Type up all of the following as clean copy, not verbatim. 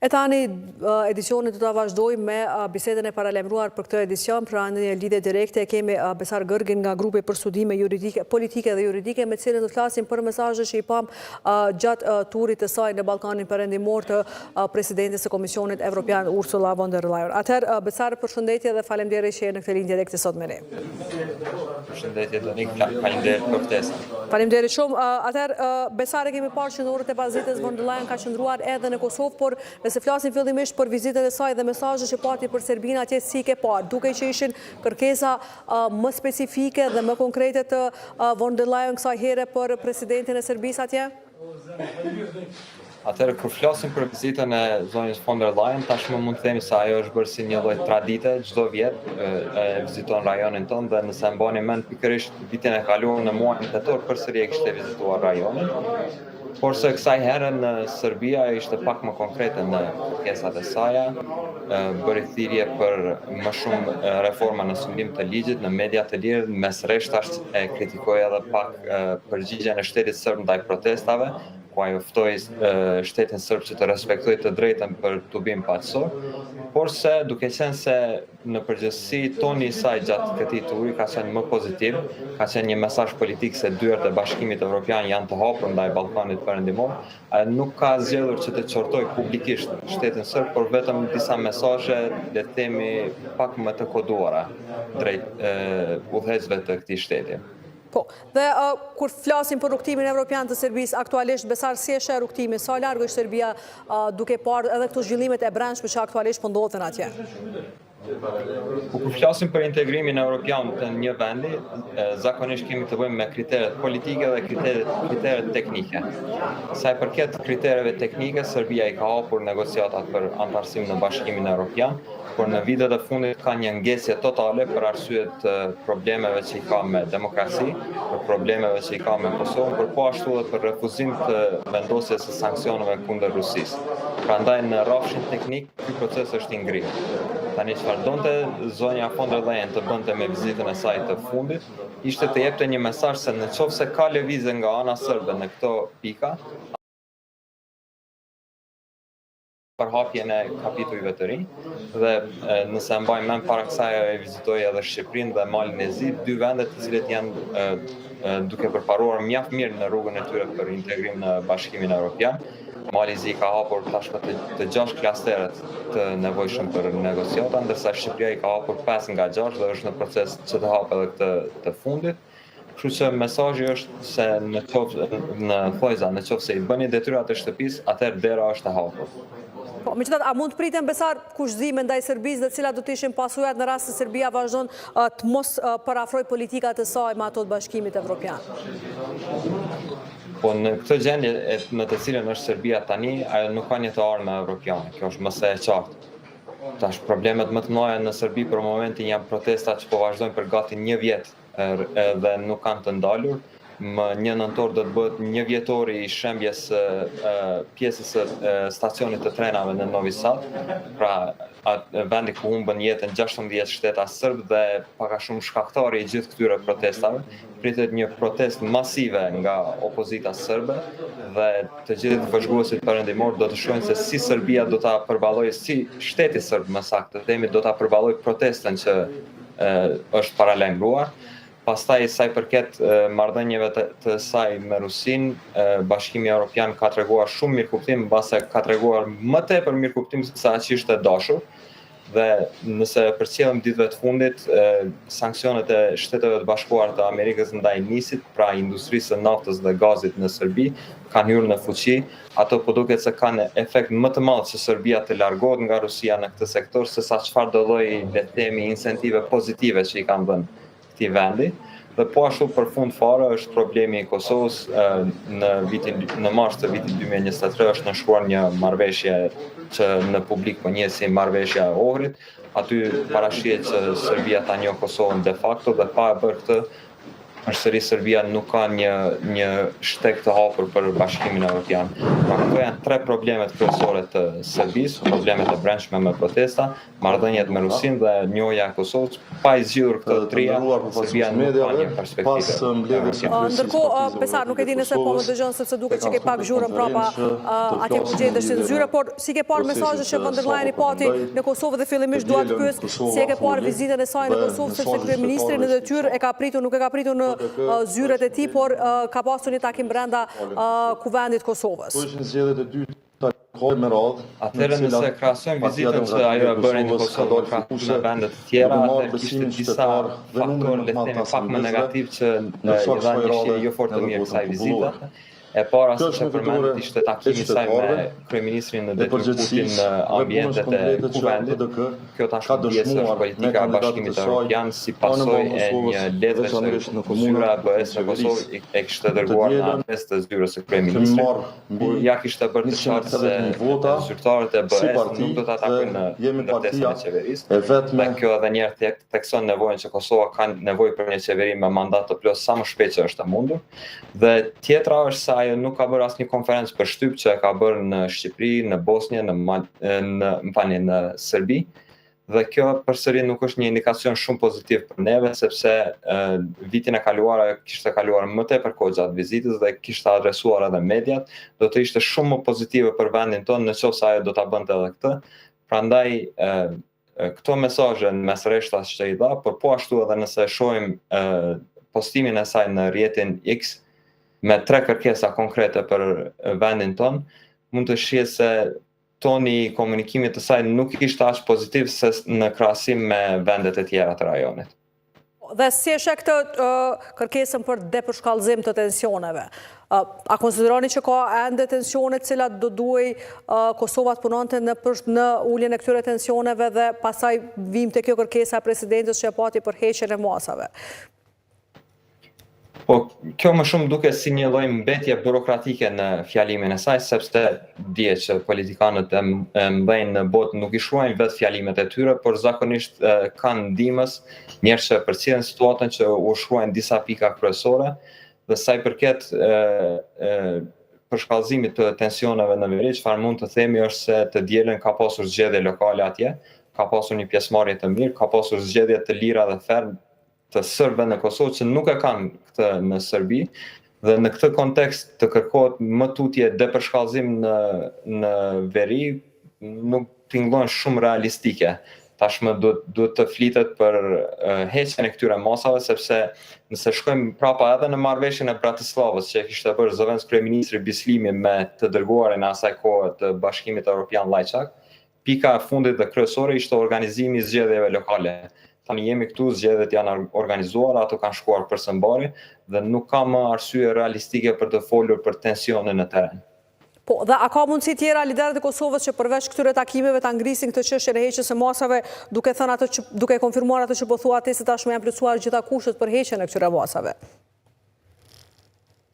E tani, edicionin do ta vazhdojmë me bisedën e paralajmëruar për këtë edicion, pra në një lidhje direkte kemi Besar Gërgin nga grupi për studime juridike, politike dhe juridike, me cilën do të flasim për mesazhe që i pamë gjatë turit të saj në Ballkanin Perëndimor të presidentes së Komisionit Evropian Ursula von der Leyen. Atëherë, Besar, përshëndetje dhe faleminderit që je në këtë linjë direkte sot me ne. Përshëndetje Donik, faleminderit për ftesën. Faleminderit shumë. Atëherë, Besar e kemi parë që në orët e pasdites von der Leyen ka qëndruar edhe në Kosovë, por nëse flasim fillimisht për vizitën e saj dhe mesazhet që pati për Serbinë atje si i ke parë, dukej që ishin kërkesa më specifike dhe më konkrete të von der Leyen kësaj here për presidentin e Serbisë atje? Atëherë, kur flasim për vizitën e zonjës von der Leyen, tashmë mund të themi se ajo është bërë si një lloj tradite, çdo vjet e viziton rajonin tonë dhe nëse mbani mend pikërisht vitin e kaluar në muajin tetor përsëri e kishte vizituar rajonin. Porse kësaj here në Serbi ajo ishte pak më konkrete në kërkesat e saja, bëri thirrje për më shumë reforma në sundim të ligjit, në media të lirë, mes rreshtash e kritikoi edhe pak përgjigjen e shtetit serb ndaj protestave, ku ajo ftoi shtetin serb që të respektojë të drejtën për tubim paqësor, porse duke qenë se në përgjithësi toni i saj gjatë këtij turi ka qenë më pozitiv, ka qenë një mesazh politik se dyert e Bashkimit Evropian janë të hapur ndaj Ballkanit Perëndimor, ajo nuk ka zgjedhur që të qortojë publikisht shtetin serb, por vetëm disa mesazhe, le të themi, pak më të koduara drejt udhëheqësve të këtij shteti. Po, dhe kur flasim për rrugëtimin evropian të Serbisë, aktualisht, Besar, si e sheh rrugëtimin, sa larg është Serbia duke parë edhe këto zhvillimet e brendshme që aktualisht po ndodhen atje? Po kur flasim për integrimin evropian të një vendi, zakonisht kemi të bëjmë me kriteret politike dhe kriteret, kriteret teknike. Sa i përket kritereve teknike, Serbia i ka hapur negociatat për anëtarësim në Bashkimin Evropian, por në vitet e fundit ka një ngecje totale për arsye të problemeve që i ka me demokraci, për problemeve që i ka me Kosovën, por po ashtu edhe për refuzim të vendosjes së sanksioneve kundër Rusisë. Prandaj në rrafshin teknik ky proces është i ngrirë. Tani çfarë donte zonja von der Leyen të bënte me vizitën e saj të fundit, ishte të jepte një mesazh se në qoftë se ka lëvizje nga ana serbe në këto pika, për hapjen e kapitujve të rinj dhe nëse e mbaj mend para kësaj ajo e vizitoi edhe Shqipërinë dhe Malin e Zi, dy vende të cilët janë duke përparuar mjaft mirë në rrugën e tyre për integrim në Bashkimin Evropian. Mali i Zi ka hapur tashmë të, të gjashtë klasterët të nevojshëm për negociata, ndërsa Shqipëria i ka hapur 5 nga 6 dhe është në proces që të hapë edhe këtë të fundit. Kështu që mesazhi është se në qoftë në thonjëza, në qoftë se i bëni detyrat e shtëpisë, atëherë dera është e hapur. Po, megjithatë, a mund të priten Besar kushtëzime ndaj Serbisë dhe cilat do të ishin pasojat në rast se Serbia vazhdon të mos përafrojë politikat e saj me ato të Bashkimit Evropian? Po në këtë gjendje në të cilën është Serbia tani, ajo nuk ka një të ardhme evropiane. Kjo është më se e qartë. Tash problemet më të mëdha në Serbi për momentin janë protestat që po vazhdojnë për gati një vjet dhe nuk kanë të ndalur. Më një nëntor do të bëhet një vjetori i shembjes së pjesës së stacionit të trenave në Novi Sad, pra vendi ku humbën jetën 16 shtetas sërb dhe pak a shumë shkaktari i gjithë këtyre protestave. Pritet një protestë masive nga opozita sërbe dhe të gjithë vëzhguesit perëndimor do të shohin se si Serbia do ta përballojë, si shteti sërb më saktë të themi do ta përballojë protestën që është paralajmëruar. Pastaj sa i përket marrëdhënieve të, të saj me Rusinë, Bashkimi Evropian ka treguar shumë mirëkuptim, mbase ka treguar më tepër mirëkuptim se sa që ishte dashur. Dhe nëse përcjellim ditëve të fundit, sanksionet e Shteteve të Bashkuara të Amerikës ndaj NIS-it, pra industrisë së naftës dhe gazit në Serbi, kanë hyrë në fuqi. Ato po duket se kanë efekt më të madh që Serbia të largohet nga Rusia në këtë sektor se sa çfarëdo lloj, le të themi, incentive pozitive që i kanë dhënë këtij vendi. Dhe po ashtu për fund fare është problemi i Kosovës në vitin në mars të vitit 2023 është nënshkruar një marrëveshje që në publik po njihet si marrëveshja e Ohrit. Aty parashihet që Serbia ta njohë Kosovën de facto dhe pa e bërë këtë. Përsëri Serbia nuk ka një një shteg të hapur për Bashkimin Evropian. Pra këto janë tre problemet kryesore të Serbisë, problemet e brendshme me protesta, marrëdhëniet me Rusinë dhe njohja e Kosovës, pa i zgjidhur këto Të tria, nderuar Serbia përfaqësues nuk ka mediave, një pas perspektivë mbledhjes së evropiane. kryesisë Ndërkohë, Partisë Besar, nuk e Demokratike di të nëse po më Kosovës, dëgjon sepse e duket që kam ke pak ftuar për zhurmë prapa konferencë që të atje ku flasim në gjendesh në lidhje me zyre, por si ke parë procesin mesazhet që që von der sapo Leyen i pati përfundoi. në Kosovë dhe Të fillimisht dua të dielën pyes si e Kosova ke parë foli vizitën e saj në dhe Kosovë sepse mesazhi kryeministri qytetarëve në është i detyrë e qartë. ka pritur, nuk e ka pritur në PDK zyret është e tij, në por ka pasur një takim brenda lokale në Kosovë. Kuvendit të Kosovës. Këto ishin zgjedhjet e dyta lokale me radhë, në Atëherë të nëse cilat krahasojmë Partia vizitën që Demokratike ajo e e bëri në Kosovës ka Kosovë në dalë krahasim me fituese, vende të duke tjera, marrë atëherë kishte besimin disa qytetar dhe numrin faktorë më le të të madh të themi pak më asamblistëve, negativ që ndërsa i dhanë kësaj një shije radhe jo fort të edhe mirë votën kësaj vizite. popullore. E para, Kjo siç është e një fitore përmendët, ishte e takimi i saj me qytetarëve, kryeministrin në e detyrë Putin përgjegjësisë në dhe punës ambientet e konkrete që Kuvendit. PDK Kjo ka tashmë dihet se është dëshmuar me politika e kandidatët e Bashkimit saj Evropian si anembanë pasojë e Kosovës, një letre që veçanërisht në zyra komunat e ku BE-së në Kosovë qeverisë. e kishte Të dërguar në dielën adresë të zyrës së kemi kryeministrit, marrë ku mbi ja kishte bërë të qartë se 180.000 vota zyrtarët e si BE-së parti nuk do ta dhe takojnë në jemi ndërtesën partia e qeverisë. e Dhe vetme kjo edhe një herë thekson nevojën që Kosova ka nevojë për një qeveri me mandat të plotë sa më shpejt që është e mundur. Dhe tjetra është se ajo nuk ka bërë asnjë konferencë për shtyp që e ka bërë në Shqipëri, në Bosnjë, në Mal, në, më falni, në Serbi. Dhe kjo përsëri nuk është një indikacion shumë pozitiv për neve, sepse e, vitin e kaluar ajo kishte kaluar më tepër kohë gjatë vizitës dhe kishte adresuar edhe mediat, do të ishte shumë më pozitive për vendin tonë në qoftë se ajo do ta bënte edhe këtë. Prandaj e, këto mesazhe në mes rreshtash që i dha, por po ashtu edhe nëse shohim e, postimin e saj në rrjetin X me tre kërkesa konkrete për vendin tonë, mund të shihet se toni i komunikimit të saj nuk ishte aq pozitiv se në krahasim me vendet e tjera të rajonit. Dhe si e sheh këtë kërkesën për depërshkallëzim të tensioneve? A konsideroni që ka ende tensione të cilat do duhej Kosova të punonte në për në uljen e këtyre tensioneve dhe pastaj vijmë te kjo kërkesa e presidentes që e pati për heqjen e masave? Po, kjo më shumë duket si një lloj mbetje burokratike në fjalimin e saj, sepse dihet që politikanët e mëdhenj në botë nuk i shkruajnë vetë fjalimet e tyre, por zakonisht kanë ndihmës, njerëz që përcjellin situatën që u shkruajnë disa pika kryesore dhe sa i përket e, e, përshkallëzimit të tensioneve në veri, çfarë mund të themi është se të dielën ka pasur zgjedhje lokale atje, ka pasur një pjesëmarrje të mirë, ka pasur zgjedhje të lira dhe fer të serbëve në Kosovë që nuk e kanë këtë në Serbi dhe në këtë kontekst të kërkohet më tutje depërshkallëzim në në veri nuk tingëllon shumë realistike. Tashmë duhet duhet të flitet për heqjen e këtyre masave sepse nëse shkojmë prapa edhe në marrëveshjen e Bratislavës që e kishte bërë zëvendës kryeministri Bislimi me të dërguarin e asaj kohe të Bashkimit Evropian Lajçak, Pika e fundit dhe kryesore ishte organizimi i zgjedhjeve lokale. Tani jemi këtu, zgjedhjet janë organizuar, ato kanë shkuar për së mbari dhe nuk ka më arsye realistike për të folur për tensione në terren. Po, dhe a ka mundësi tjera liderët e Kosovës që përveç këtyre takimeve ta ngrisin këtë çështjen e heqjes së masave, duke thënë atë që duke konfirmuar atë që po thua ti se tashmë janë plotësuar gjitha kushtet për heqjen e këtyre masave?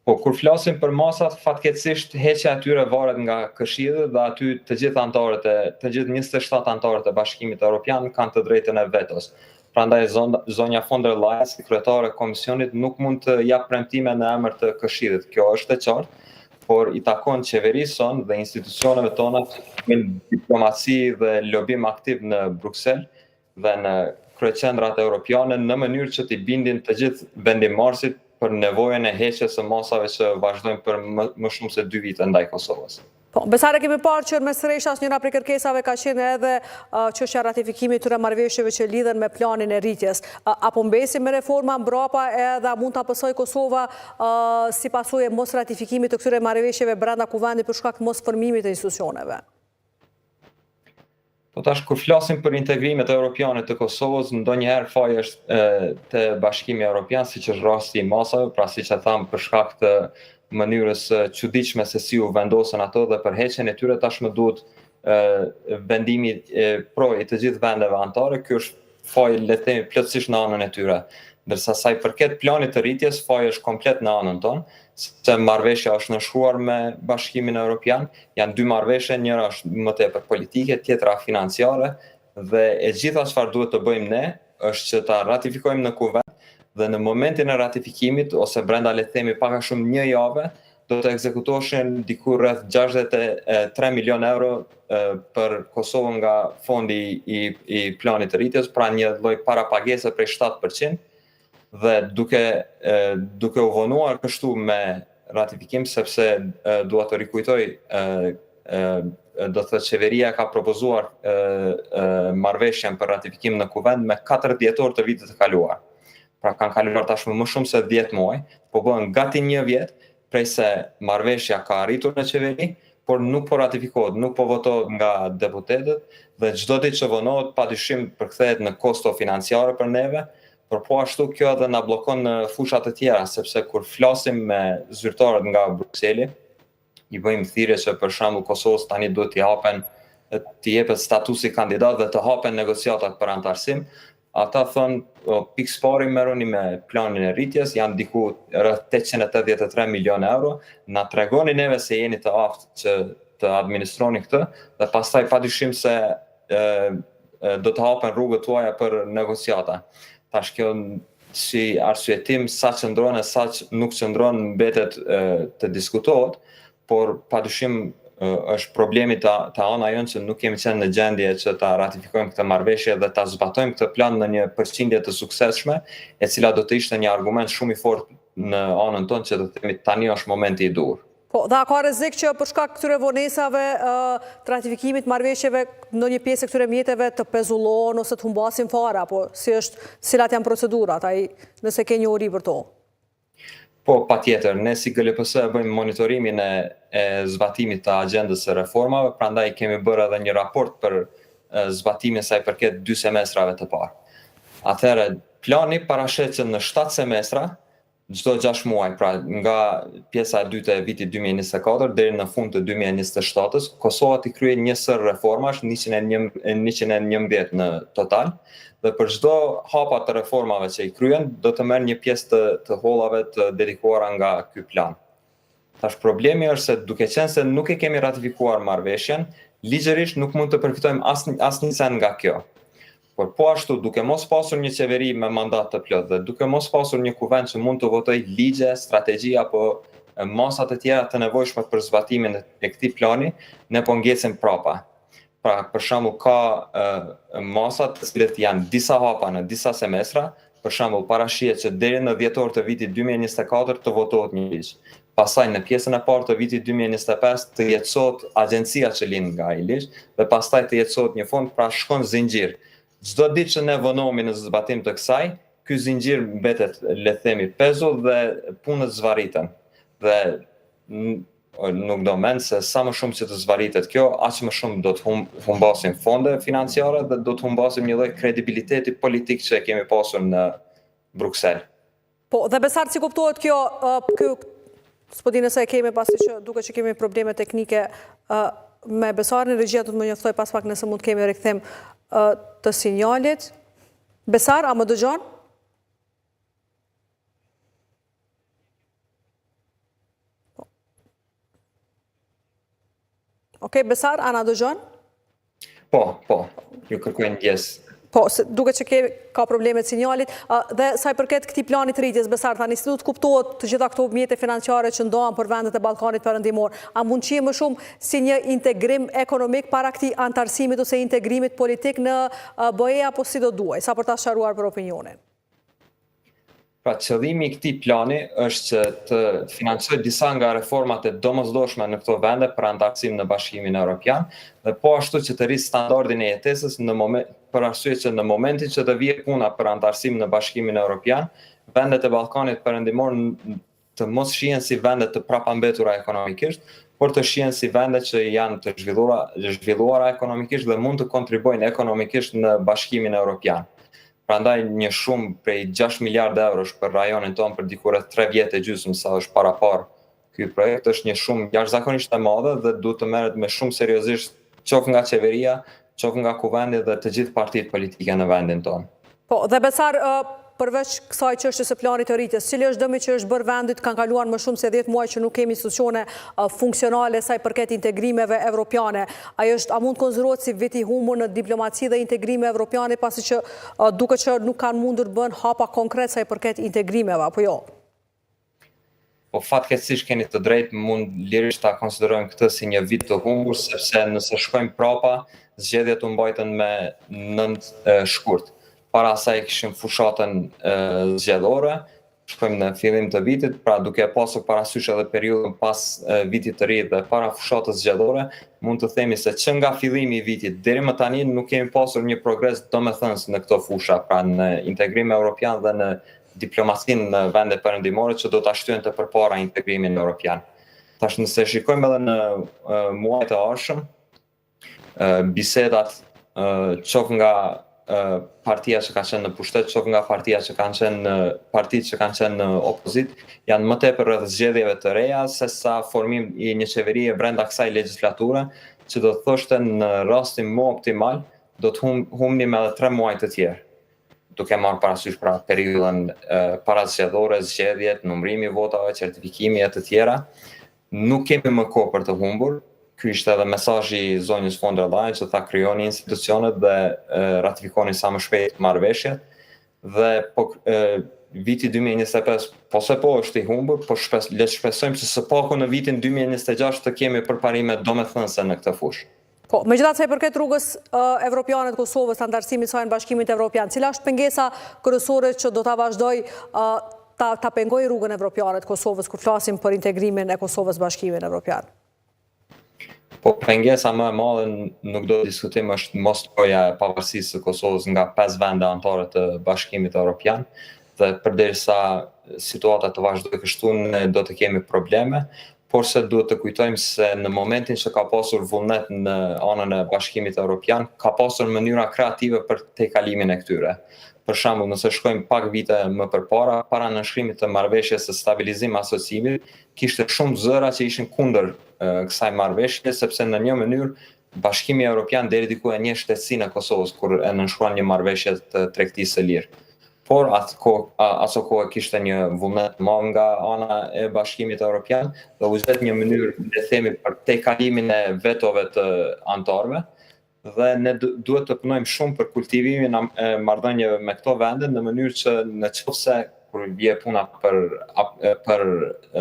Po, kur flasim për masat, fatkeqësisht heqja e tyre varet nga Këshilli dhe aty të gjithë anëtarët e të gjithë 27 anëtarët e Bashkimit Evropian kanë të drejtën e vetos. Prandaj zonja von der Leyen si kryetare e komisionit nuk mund të jap premtime në emër të Këshillit. Kjo është e qartë, por i takon qeverisë sonë dhe institucioneve tona të bëjnë diplomaci dhe lobim aktiv në Bruksel dhe në kryeqendrat europiane në mënyrë që t'i bindin të gjithë vendimmarrësit për nevojën e heqjes së masave që vazhdojnë për më, më shumë se dy vite ndaj Kosovës. Po, Besar e kemi parë që mes rreshtash njëra prej kërkesave ka qenë edhe çështja e ratifikimit të marrëveshjeve që lidhen me planin e rritjes. A po mbesim me reforma mbrapa edhe a mund ta pësojë Kosova si pasojë e mos ratifikimit të këtyre marrëveshjeve brenda Kuvendit për shkak të mos formimit të institucioneve? Po tash kur flasim për integrimet europiane të Kosovës, ndonjëherë faji është te Bashkimi Evropian, siç është rasti i masave, pra siç e thamë për shkak të mënyrës së çuditshme se si u vendosën ato dhe për heqjen e tyre tashmë duhet vendimi pro i të gjithë vendeve anëtare, ky është faji le të themi plotësisht në anën e tyre. Ndërsa sa i përket planit të rritjes, faji është komplet në anën tonë, sepse marrëveshja është nënshkruar me Bashkimin Evropian, janë dy marrëveshje, njëra është më tepër politike, tjetra financiare dhe e gjitha çfarë duhet të bëjmë ne është që ta ratifikojmë në Kuvend Dhe në momentin e ratifikimit ose brenda le të themi pak a shumë një jave do të ekzekutoheshin diku rreth 63 milionë euro për Kosovën nga fondi i, i planit të rritjes, pra një lloj parapagese prej 7% dhe duke duke u vonuar kështu me ratifikim sepse dua të rikujtoj do të thotë qeveria ka propozuar marrëveshjen për ratifikim në kuvend me 4 dhjetor të vitit të kaluar. Pra kanë kaluar tashmë më shumë se 10 muaj, po bëhen gati një vjet prej se marrëveshja ka arritur në qeveri, por nuk po ratifikohet, nuk po votohet nga deputetët dhe çdo ditë që vonohet padyshim përkthehet në kosto financiare për neve, por po ashtu kjo edhe na bllokon në fusha të tjera, sepse kur flasim me zyrtarët nga Brukseli, i bëjmë thirrje që për shembull Kosovës tani duhet t'i hapen t'i jepet statusi kandidat dhe të hapen negociatat për anëtarësim, ata thonë pikësëpari merruni me planin e rritjes, janë diku rreth 883 milionë euro, na tregoni neve se jeni të aftë që të administroni këtë dhe pastaj padyshim se e, do të hapen rrugët tuaja për negociata. Tash kjo si arsyetim sa qëndron e sa nuk qëndron mbetet të diskutohet, por padyshim është problemi te te ana jonë që nuk kemi qenë në gjendje që ta ratifikojmë këtë marrëveshje dhe ta zbatojmë këtë plan në një përqindje të suksesshme, e cila do të ishte një argument shumë i fortë në anën tonë që të themi tani është momenti i duhur. Po, dhe a ka rrezik që për shkak këtyre vonesave të ratifikimit marrëveshjeve ndonjë pjesë e këtyre mjeteve të pezullohen ose të humbasin fare, apo si është, cilat janë procedurat, ai nëse ke njohuri për to? Po, patjetër, ne si GLPS e bëjmë monitorimin e, e zbatimit të agjendës së reformave, prandaj kemi bërë edhe një raport për zbatimin sa i përket dy semestrave të parë. Atëherë, plani parasheh që në 7 semestra çdo 6 muaj, pra nga pjesa e dytë e vitit 2024 deri në fund të 2027-s, Kosova t'i kryejë një sërë reformash, 111 në total, dhe për çdo hapa të reformave që i kryen, do të merr një pjesë të, të hollave të dedikuara nga ky plan. Tash problemi është se duke qenë se nuk e kemi ratifikuar marrëveshjen, ligjërisht nuk mund të përfitojmë as asnjë cent nga kjo. Por po ashtu, duke mos pasur një qeveri me mandat të plotë dhe duke mos pasur një kuvend që mund të votojë ligje, strategji apo masa të tjera të nevojshme për zbatimin e këtij plani, ne po ngecim prapa. Pra, për shembull, ka masa të cilat janë disa hapa në disa semestra, për shembull, parashihet që deri në dhjetor të vitit 2024 të votohet një ligj. Pastaj në pjesën e parë të vitit 2025 të jetësohet agjencia që lind nga ai ligj dhe pastaj të jetësohet një fond, pra shkon zinxhir. Çdo ditë që ne vonohemi në zbatim të kësaj, ky zinxhir mbetet, le të themi, pezull dhe punët zvarriten. Dhe nuk do mend se sa më shumë që të zvarritet kjo, aq më shumë do të hum, humbasim fonde financiare dhe do të humbasim një lloj kredibiliteti politik që e kemi pasur në Bruksel. Po, dhe Besar, si kuptohet kjo, ky, s'po di nëse e kemi pasi që duket që kemi probleme teknike me Besarin, regjia do të më njoftojë pas pak nëse mund të kemi rikthim të sinjalit. Besar, a më dëgjon? Po. Okej, Besar, a na dëgjon? Po, po, ju kërkoj ndjesë. Po, duket që ke, ka probleme të sinjalit, dhe sa i përket këtij planit të rritjes, Besar, tani si do të kuptohet të gjitha këto mjete financiare që ndahen për vendet e Ballkanit Perëndimor, a mund të shihet më shumë si një integrim ekonomik para këtij anëtarësimit ose integrimit politik në BE, apo si do duhej, sa për ta sqaruar për opinionin? Pra qëllimi i këtij plani është që të financojë disa nga reformat e domosdoshme në këto vende për anëtarësim në Bashkimin Evropian dhe po ashtu që të rrisë standardin e jetesës në moment për arsye që në momentin që të vijë puna për anëtarësim në Bashkimin Evropian, vendet e Ballkanit Perëndimor të mos shihen si vende të prapambetura ekonomikisht, por të shihen si vende që janë të zhvilluara, zhvilluara ekonomikisht dhe mund të kontribuojnë ekonomikisht në Bashkimin Evropian. Prandaj një shumë prej 6 miliardë eurosh për rajonin tonë për diku rreth 3 vjet e gjysmë sa është paraparë ky projekt është një shumë jashtëzakonisht e madhe dhe duhet të merret me shumë seriozisht qoftë nga qeveria, qoftë nga kuvendi dhe të gjithë partitë politike në vendin tonë. Po, dhe Besar, Përveç kësaj çështjes së planit të rritjes, cili është dëmi që është bërë vendit, kanë kaluar më shumë se 10 muaj që nuk kemi institucione funksionale sa i përket integrimeve evropiane. A është, a mund të konsiderohet si vit i humbur në diplomaci dhe integrime evropiane, pasi që duket që nuk kanë mundur të bëhen hapa konkret sa i përket integrimeve, apo jo? Po fatkeqësisht keni të drejtë, mund lirisht ta konsiderojmë këtë si një vit të humbur, sepse nëse shkojmë prapa, zgjedhjet u mbajtën me 9 shkurt. Para asaj kishim fushatën zgjedhore, shkojmë në fillim të vitit, pra duke pasur parasysh edhe periudhën pas vitit të ri dhe para fushatës zgjedhore, mund të themi se që nga fillimi i vitit deri më tani nuk kemi pasur një progres domethënës në këto fusha, pra në integrim evropian dhe në diplomacinë në vendet perëndimore që do ta shtyente përpara integrimin evropian. Tash nëse shikojmë edhe në muajt e ardhshëm, bisedat qoftë nga partia që ka qenë në pushtet, qoftë nga partia që kanë qenë në partitë që kanë qenë në opozitë, janë më tepër rreth zgjedhjeve të reja se sa formim i një qeverie brenda kësaj legjislature, që do të thoshte në rastin më optimal do të hum, humnim edhe 3 muaj të tjerë duke marrë parasysh pra periudhën parazgjedhore, zgjedhjet, numërimi i votave, certifikimi e të tjera, nuk kemi më kohë për të humbur. Ky ishte edhe mesazhi i zonjës von der Leyen që tha krijoni institucionet dhe ratifikoni sa më shpejt marrëveshjet dhe po e, viti 2025 po se po është i humbur, po shpes, le të shpresojmë që së paku në vitin 2026 të kemi përparime domethënëse në këtë fushë. Po, megjithatë sa i përket rrugës evropiane të Kosovës, anëtarësimit saj në Bashkimit Evropian, cila është pengesa kryesore që do ta vazhdoj ta, ta pengojë rrugën evropiane të Kosovës kur flasim për integrimin e Kosovës në Bashkimin Evropian? Po pengesa më e madhe nuk do diskutim është mosnjohja e pavarësisë së Kosovës nga pesë vende anëtare të Bashkimit Evropian dhe përderisa situata të vazhdojë kështu ne do të kemi probleme, por se duhet të kujtojmë se në momentin që ka pasur vullnet në anën e Bashkimit Evropian, ka pasur mënyra kreative për tejkalimin e këtyre. Për shembull, nëse shkojmë pak vite më përpara, para nënshkrimit të marrëveshjes së stabilizim asociimit, kishte shumë zëra që ishin kundër kësaj marrëveshje, sepse në një mënyrë Bashkimi Evropian deri diku e njeh shtetësinë e Kosovës kur e nënshkruan një marrëveshje të tregtisë së lirë. Por atë kohë aso kohë kishte një vullnet të madh nga ana e Bashkimit Evropian dhe u gjet një mënyrë, le të themi, për tejkalimin e vetove të anëtarëve dhe ne duhet të punojmë shumë për kultivimin e marrëdhënieve me këto vende në mënyrë që në qoftë se kur vje puna për për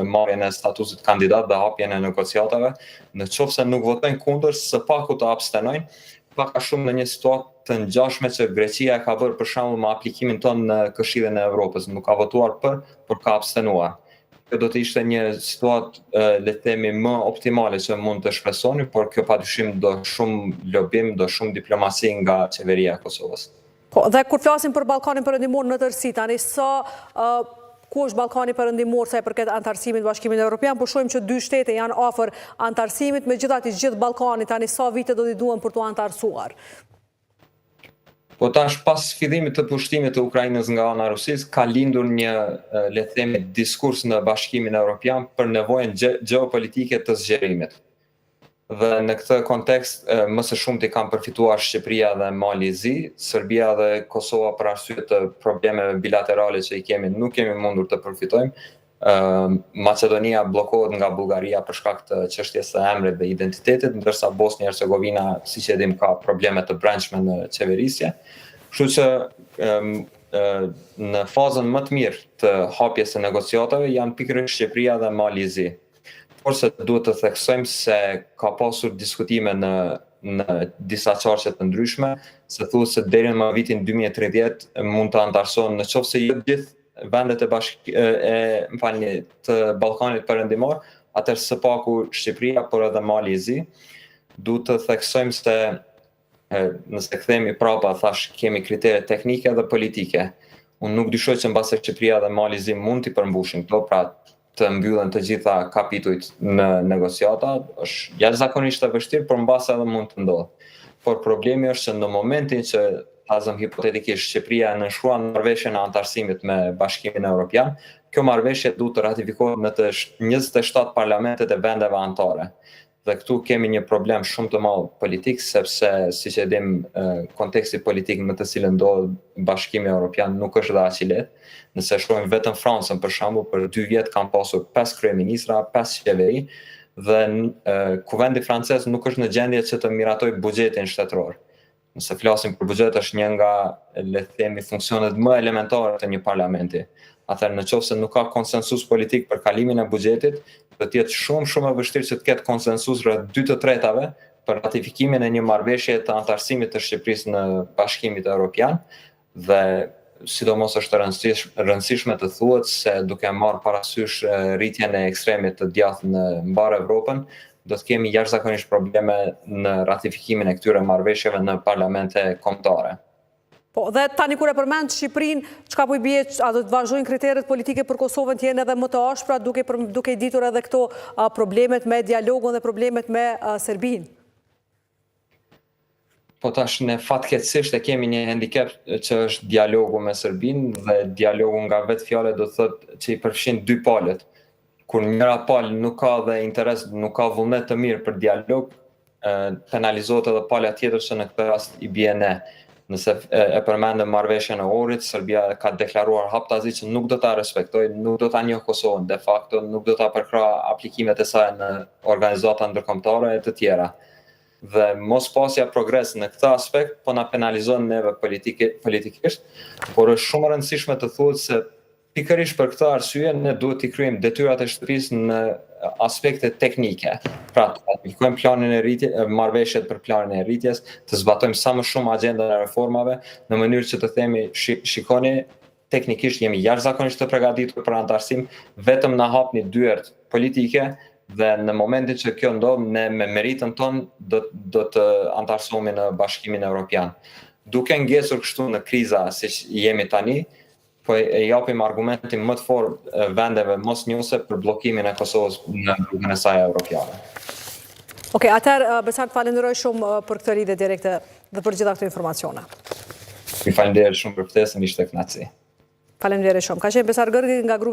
marrjen e statusit kandidat dhe hapjen e negociatave, në qoftë se nuk votojnë kundër, së paku të abstenojnë, pak a shumë në një situatë të ngjashme që Greqia e ka bërë për shembull me aplikimin tonë në Këshillin e Evropës, nuk ka votuar për, por ka abstenuar. Kjo do të ishte një situatë, le të themi, më optimale që mund të shpresonim, por kjo padyshim do shumë lobim, do shumë diplomaci nga qeveria e Kosovës. Po, dhe kur flasim për Ballkanin Perëndimor në tërësi, tani sa ku është Ballkani Perëndimor sa i përket anëtarësimit në Bashkimin Evropian, po shohim që dy shtete janë afër anëtarësimit, megjithatë i gjithë Ballkani tani sa vite do t'i duhen për t'u anëtarësuar? Po tash pas fillimit të pushtimit të Ukrainës nga ana e Rusisë ka lindur një le të themi diskurs në Bashkimin Evropian për nevojën gjeopolitike të zgjerimit. Dhe në këtë kontekst më së shumti kanë përfituar Shqipëria dhe Mali i Zi, Serbia dhe Kosova për arsye të problemeve bilaterale që i kemi nuk kemi mundur të përfitojmë. Maqedonia bllokohet nga Bullgaria për shkak të çështjes së emrit dhe identitetit, ndërsa Bosnia e Hercegovina, siç e dim, ka probleme të brendshme në qeverisje. Kështu që në fazën më të mirë të hapjes së negociatave janë pikërisht Shqipëria dhe Mali i Zi. Por se duhet të theksojmë se ka pasur diskutime në në disa qarqe të ndryshme, se thuhet se deri në vitin 2030 mund të anëtarësohen në qoftë se jo gjithë vendet e bashk e, më falni, të Ballkanit Perëndimor, atëherë së paku Shqipëria, por edhe Mali i Zi. Duhet të theksojmë se nëse kthehemi prapa, thash kemi kritere teknike dhe politike. Unë nuk dyshoj që mbase Shqipëria dhe Mali i Zi mund t'i përmbushin këto, pra të mbyllen të gjitha kapitujt në negociata, është jashtëzakonisht e vështirë, por mbase edhe mund të ndodhë. Por problemi është që në momentin që ta zëm hipotetikisht Shqipëria nënshkruan marrëveshjen e anëtarësimit me Bashkimin Evropian, kjo marrëveshje duhet të ratifikohet në të 27 parlamentet e vendeve anëtare. Dhe këtu kemi një problem shumë të madh politik, sepse siç e dim konteksti politik në të cilën ndodhet Bashkimi Evropian nuk është dhe aq i lehtë. Nëse shohim vetëm Francën për shembull, për dy vjet kanë pasur pesë kryeministra, pesë qeveri dhe kuvendi francez nuk është në gjendje që të miratojë buxhetin shtetëror. Nëse flasim për buxhet është një nga, le të themi, funksionet më elementare të një parlamenti. Atëherë në qoftë se nuk ka konsensus politik për kalimin e buxhetit, do të jetë shumë shumë e vështirë që të ketë konsensus rreth 2 të tretave për ratifikimin e një marrëveshjeje të anëtarësimit të Shqipërisë në Bashkimit Evropian dhe sidomos është e rëndësishme të thuhet se duke marrë parasysh rritjen e ekstremit të djathtë në mbarë Evropën, do të kemi jashtëzakonisht probleme në ratifikimin e këtyre marrëveshjeve në parlamente kombëtare. Po, dhe tani kur e përmend Shqipërinë, çka po i bie, a do të vazhdojnë kriteret politike për Kosovën të jenë edhe më të ashpra, duke duke i ditur edhe këto problemet me dialogun dhe problemet me Serbinë? Po tash ne fatkeqësisht e kemi një handicap që është dialogu me Serbinë dhe dialogu nga vetë fjala do të thotë që i përfshin dy palët. Kur njëra palë nuk ka dhe interes, nuk ka vullnet të mirë për dialog, penalizohet edhe pala tjetër që në këtë rast i bie ne. Nëse e përmendëm marrëveshjen e Ohrit, Serbia ka deklaruar haptazi që nuk do ta respektojë, nuk do ta njohë Kosovën de facto, nuk do ta përkrahë aplikimet e saj në organizata ndërkombëtare e të tjera. Dhe mos pasja progres në këtë aspekt po na penalizon neve politike, politikisht, por është shumë e rëndësishme të thuhet se pikërisht për këtë arsye ne duhet t'i kryejmë detyrat e shtëpisë në aspekte teknike. Pra, të ratifikojmë planin e rritjes, marrëveshjet për planin e rritjes, të zbatojmë sa më shumë agjendën e reformave në mënyrë që të themi shikoni teknikisht jemi jashtëzakonisht të përgatitur për anëtarësim, vetëm na hapni dyert politike dhe në momentin që kjo ndodh, ne me meritën tonë do do të anëtarësohemi në Bashkimin Evropian. Duke ngecur kështu në kriza siç jemi tani, po e japim argumentin më të fortë vendeve mosnjohëse për bllokimin e Kosovës në rrugën e saj evropiane. Okej, atëherë Besar të falenderoj shumë për këtë lidhje direkte dhe për gjitha këto informacione. Ju faleminderit shumë për ftesën, ishte kënaqësi. Faleminderit shumë. Ka qenë Besar Gërgi nga grupi.